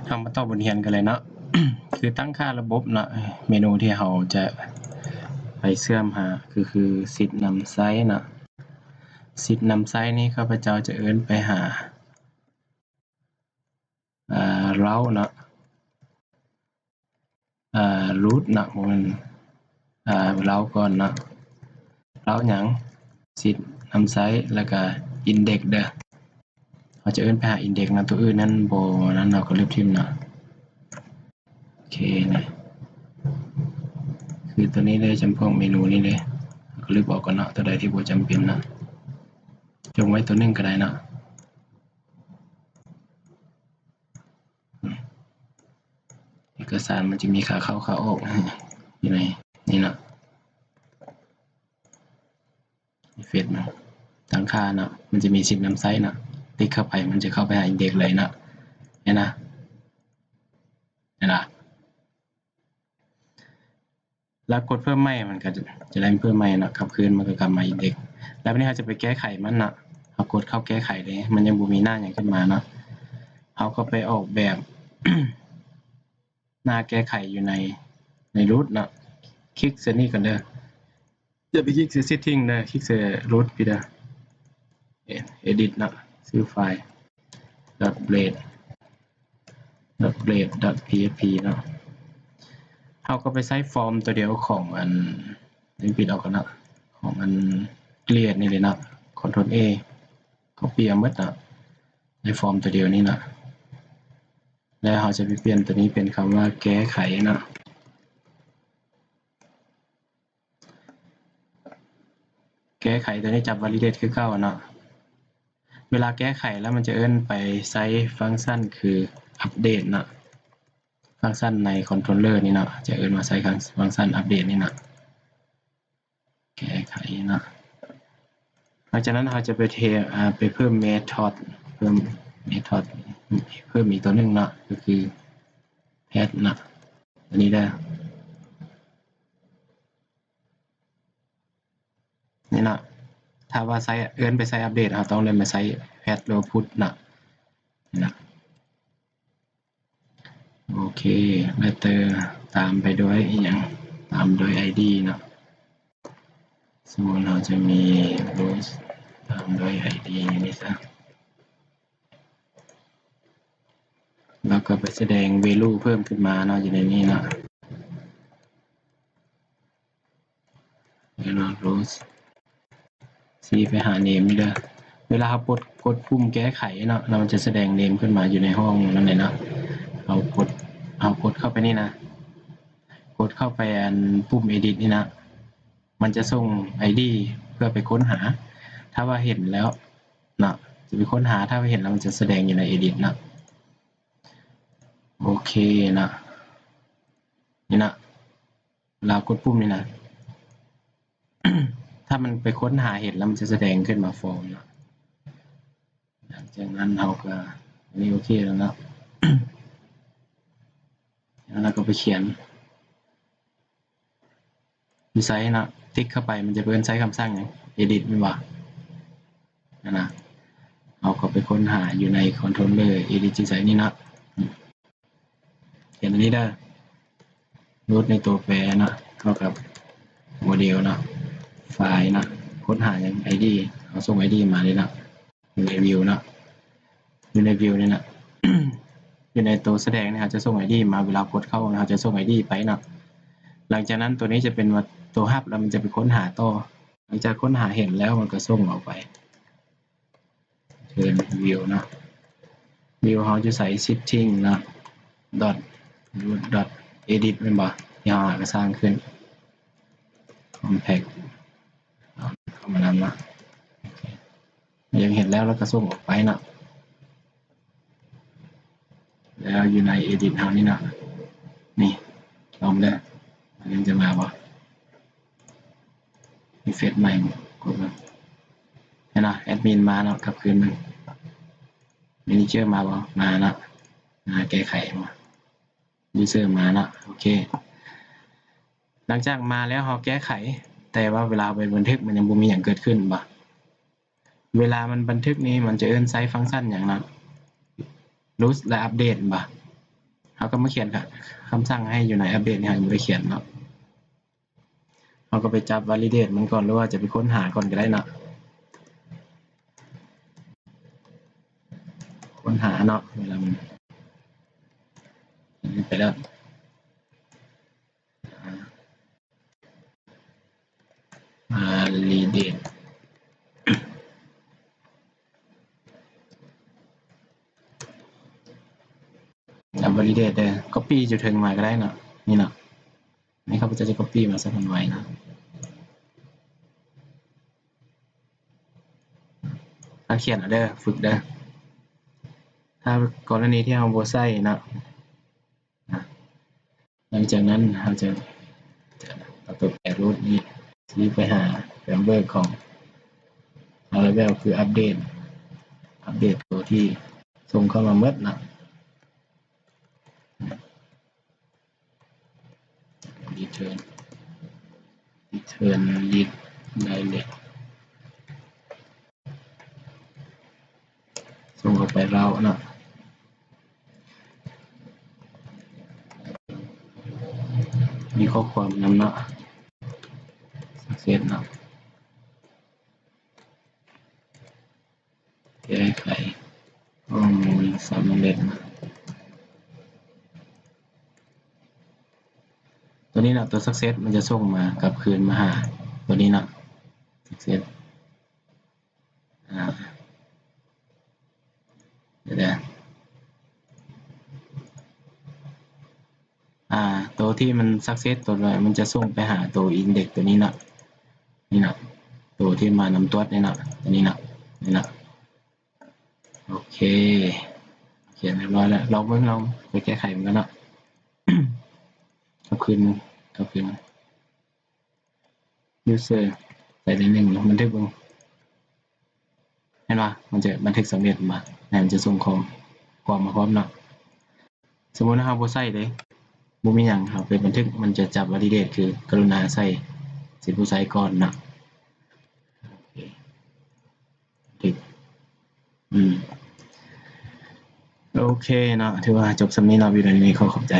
ເຮົາມາຕໍ່ບົດຮຽນກັນເລີຍເນາະ ຄືຕັ້ງຄ່າລະບົບເນາະ ເມນູທີ່ເຮົາຈະໄປເຊື່ອມຫາ ຄື ຄືຊິດນຳໃຊ້ເນາະ ຊິດນຳໃຊ້ນີ້ຂ້າພະເຈົ້າຈະເອີ້ນໄປຫາ ເອີ ເລົາເນາະ ເອີ ຣູດເນາະ ບໍ່ແມ່ນ ເອີ ເລົາກ່ອນເນາະ ເລົາຫຍັງ ຊິດນຳໃຊ້ ແລ້ວກະອິນເດັກເດີ ເຮົາຈະເອີ້ນໄປຫາອິນເດັກເນາະ ຕົວອື່ນນັ້ນບໍ່ນັ້ນ ເຮົາກະລຶບຖິ້ມເນາະ ໂອເຄນະ ຄືຕົວນີ້ເລີຍ ຈຳພວກເມນູນີ້ເລີຍ ເຮົາກະລຶບອອກກ່ອນເນາະ ຕົວໃດທີ່ບໍ່ຈຳເປັນເນາະ ຈົ່ງໄວ້ຕົວໜຶ່ງກະໄດ້ເນາະ. ເອກະສານມັນຈະມີຂາເຂົ້າຂາອອກ ຢູ່ໃນນີ້ເນາະ ເຟດເນາະ ຕັ້ງຄ່າເນາະ ມັນຈະມີຊິດນຳໃຊ້ເນາະ ຕິກເຂົ້າໄປ ມັນຈະເຂົ້າໄປຫາອິນເດັກເລີຍເນາະ ເຫັນນະ ເຫັນນະ. ແລ້ວກົດເພີ່ມໃໝ່ ມັນກະຈະໄດ້ເພີ່ມໃໝ່ເນາະ ກັບຄືນມັນກະກັບມາອີກເດະ ແລ້ວບາດນີ້ເຮົາຈະໄປແກ້ໄຂມັນເນາະ ເຮົາກົດເຂົ້າແກ້ໄຂເດ ມັນຍັງບໍ່ມີໜ້າຫຍັງຂຶ້ນມາເນາະ ເຮົາກະໄປອອກແບບ ໜ້າແກ້ໄຂຢູ່ໃນ ໃນຣູດເນາະ ຄລິກໃສ່ນີ້ກ່ອນເດີ ຢ່າໄປຄລິກໃສ່ເຊັດຕິ້ງເດີ ຄລິກໃສ່ຣູດພີ້ເດີ ເອດິດເນາະ ຊື່ໄຟລ໌ ດອດເບລດ ດອດເບລດ ດອດພີເອັດພີ ເນາະ ເຮົາກະໄປໃຊ້ຟອມຕົວດຽວຂອງອັນ ປິດອອກກ່ອນເນາະ ຂອງອັນກຣີເອດນີ້ເລີຍເນາະ ຄອນໂທຣນເອ ກັອບປີ້ເອົາໝົດເນາະ ໃນຟອມຕົວດຽວນີ້ເນາະ ແລ້ວເຮົາຈະໄປປ່ຽນຕົວນີ້ເປັນຄຳວ່າແກ້ໄຂເນາະ. ແກ້ໄຂຕົວນີ້ຈັບວາລິເດດຄືເກົ່າເນາະ ເວລາແກ້ໄຂແລ້ວມັນຈະເອີ້ນໄປໃຊ້ຟັງຊັນຄືອັບເດດເນາະ ຟັງຊັນໃນຄອນໂທຣນເລີນີ້ເນາະ ຈະເອີ້ນວ່າໃຊ້ຟັງຊັນອັບເດດນີ້ເນາະ ແກ້ໄຂເນາະ ຫຼັງຈາກນັ້ນເຮົາຈະໄປເທ ອາ ໄປເພີ່ມເມທອດ ເພີ່ມເມທອດ ເພີ່ມອີກຕົວໜຶ່ງເນາະ ກະຄືແພັດເນາະ ອັນນີ້ເດີ ນີ້ເນາະ ຖ້າວ່າໃຊ້ ເອີ້ນໄປໃຊ້ອັບເດດ ເຮົາຕ້ອງໄດ້ມາໃຊ້ແພັດ ຫຼືພຸດເນາະ ນີ້ເນາະ ໂອເຄ ເລດເຕີ ຕາມໄປດ້ວຍອີ່ຫຍັງ ຕາມດ້ວຍໄອດີເນາະ ສົມມຸດເຮົາຈະມີໂຣສ ຕາມດ້ວຍໄອດີນີ້ຊະ ແລ້ວກະໄປສະແດງແວລູເພີ່ມຂຶ້ນມາເນາະ ຢູ່ໃນນີ້ເນາະ ແລ້ວເນາະ ໂຣສ ຊີ້ໄປຫາເນມເດີ ເວລາເຮົາກົດ ກົດປຸ່ມແກ້ໄຂເນາະ ແລ້ວມັນຈະສະແດງເນມຂຶ້ນມາຢູ່ໃນຫ້ອງນັ້ນເລີຍເນາະ ເຮົາກົດ ເຮົາກົດເຂົ້າໄປນີ້ນະ ກົດເຂົ້າໄປອັນປຸ່ມເອດິດນີ້ນະ ມັນຈະສົ່ງໄອດີເພື່ອໄປຄົ້ນຫາ ຖ້າວ່າເຫັນແລ້ວເນາະ ຈະໄປຄົ້ນຫາ ຖ້າວ່າເຫັນແລ້ວມັນຈະສະແດງຢູ່ໃນເອດິດເນາະ ໂອເຄເນາະ ນີ້ເນາະ ລາວກົດປຸ່ມນີ້ນະ ຖ້າມັນໄປຄົ້ນຫາເຫັນແລ້ວມັນຈະສະແດງຂຶ້ນມາຟອມເນາະ ຫຼັງຈາກນັ້ນເຮົາກະ ອັນນີ້ໂອເຄແລ້ວເນາະ ແລ້ວເຮົາກະໄປຂຽນຢູ່ໃສເນາະ ຕິກເຂົ້າໄປ ມັນຈະເອີ້ນໃຊ້ຄຳສັ່ງຫຍັງ ເອດິດແມ່ນບໍ່ ຫັ້ນນະ ເຮົາກະໄປຄົ້ນຫາຢູ່ໃນຄອນໂທຣນເລີ ເອດິດຢູ່ໃສ ນີ້ເນາະ ຂຽນອັນນີ້ເດີ ຮູດໃນໂຕແປເນາະ ເທົ່າກັບໂມເດວເນາະ ໄຟລ໌ເນາະ ຄົ້ນຫາຫຍັງ ໄອດີ ເຮົາສົ່ງໄອດີມາເລີຍເນາະ ຢູ່ໃນວິວເນາະ ຢູ່ໃນວິວນີ້ເນາະ ຢູ່ໃນໂຕສະແດງນີ້ ເຮົາຈະສົ່ງໄອດີມາ ເວລາກົດເຂົ້າ ເຮົາຈະສົ່ງໄອດີໄປເນາະ ຫຼັງຈາກນັ້ນໂຕນີ້ຈະເປັນວ່າໂຕຮັບ ແລ້ວມັນຈະໄປຄົ້ນຫາຕໍ່ ຫຼັງຈາກຄົ້ນຫາເຫັນແລ້ວ ມັນກະສົ່ງອອກໄປ ເຊີນວິວເນາະ ວິວເຮົາຈະໃສ່ຊິດຕິ້ງເນາະ ດອດ ຮູດ ດອດ ເອດິດ ແມ່ນບໍ່ ທີ່ເຮົາຫາກະສ້າງຂຶ້ນ ຄອມແພັກ ເອົາເຂົ້າມານຳເນາະ ໂອເຄ ຢາກເຫັນແລ້ວ ແລ້ວກະສົ່ງອອກໄປເນາະ ແລ້ວຢູ່ໃນເອດິດເຮົານີ້ເນາະ ນີ້ ລອງເດີ ມັນຍັງຈະມາບໍ່? ມີເຟສໃໝ່ ກົດເບິ່ງ ເຫັນເນາະ ແອັດມິນມາເນາະ ກັບຄືນເບິ່ງ ແມເນເຈີມາບໍ່? ມາເນາະ ມາແກ້ໄຂບໍ່? ຢູເຊີມາເນາະ ໂອເຄ ຫຼັງຈາກມາແລ້ວເຮົາແກ້ໄຂ ແຕ່ວ່າເວລາເຮົາໄປບັນທຶກມັນຍັງບໍ່ມີຫຍັງເກີດຂຶ້ນບໍ່? ເວລາມັນບັນທຶກນີ້ ມັນຈະເອີ້ນໃຊ້ຟັງຊັນຫຍັງເນາະ? ລູດ ແລະ ອັບເດດ ແມ່ນບໍ່? ເຮົາກໍມາຂຽນ ຄຳສັ່ງໃຫ້ຢູ່ໃນອັບເດດນີ້ ເຮົາຍັງບໍ່ໄດ້ຂຽນເນາະ. ເຮົາກໍໄປຈັບວາລິເດດມັນກ່ອນ ຫຼືວ່າຈະໄປຄົ້ນຫາກ່ອນກໍໄດ້ເນາະ. ຄົ້ນຫາເນາະ ເວລາມັນ ໄປແລ້ວ ວາລິເດດ ກັບວາລິເດດເດີ ກັອບປີ້ຢູ່ເທິງມາກໍໄດ້ເນາະ. ນີ້ເນາະ ນີ້ຂ້າພະເຈົ້າຈະກັອບປີ້ມາໃສ່ມັນໄວ້ເນາະ. ຖ້າຂຽນເອົາເດີ ຝຶກເດີ ຖ້າກໍລະນີທີ່ເຮົາບໍ່ໃສ່ເນາະ. ຫຼັງຈາກນັ້ນເຮົາຈະ ຈະເອົາຕົວແປຮູດນີ້ ທີ່ໄປຫາເຟຣມເວີກຂອງ Laravel ຄືອັບເດດ ອັບເດດຕົວທີ່ສົ່ງເຂົ້າມາໝົດເນາະ. Return Return Redirect ສົ່ງເຂົ້າໄປເລົາເນາະ. ມີຂໍ້ຄວາມນຳເນາະ success ເນາະ. ແກ້ໄຂຂໍ້ມູນສຳເລັດ. ຕົວນີ້ເນາະ ຕົວ success ມັນຈະສົ່ງມາກັບຄືນມາຫາຕົວນີ້ເນາະ success. ອາ ດຽວ ອາ ໂຕທີ່ມັນ success ໂຕນັ້ນ ມັນຈະສົ່ງໄປຫາໂຕ index ໂຕນີ້ເນາະ. ນີ້ເນາະ ໂຕທີ່ມານຳຕົວນີ້ເນາະ ໂຕນີ້ເນາະ ນີ້ເນາະ. ໂອເຄ ຂຽນຮຽບຮ້ອຍແລ້ວ ລອງເບິ່ງ ລອງໄປແກ້ໄຂມັນກ່ອນເນາະ. ກັບຄືນ ກັບຄືນ user ໃສ່ໄດ້ໜຶ່ງ ບັນທຶກເບິ່ງ ເຫັນບໍ່? ມັນຈະບັນທຶກສຳເລັດມາ ແລ້ວມັນຈະສົ່ງຂໍ້ຄວາມມາພ້ອມເນາະ. ສົມມຸດເຮົາບໍ່ໃສ່ເດ້ ບໍ່ມີຫຍັງ ເຮົາໄປບັນທຶກ ມັນຈະຈັບ validate ຄື ກະລຸນາໃສ່ ຊິຜູ້ໃຊ້ກ່ອນເນາະ. ໂອເຄ ອືມ ໂອເຄເນາະ ຖືວ່າຈົບສ່ຳນີ້ເນາະ ວິດີໂອນີ້ ຂໍຂອບໃຈ.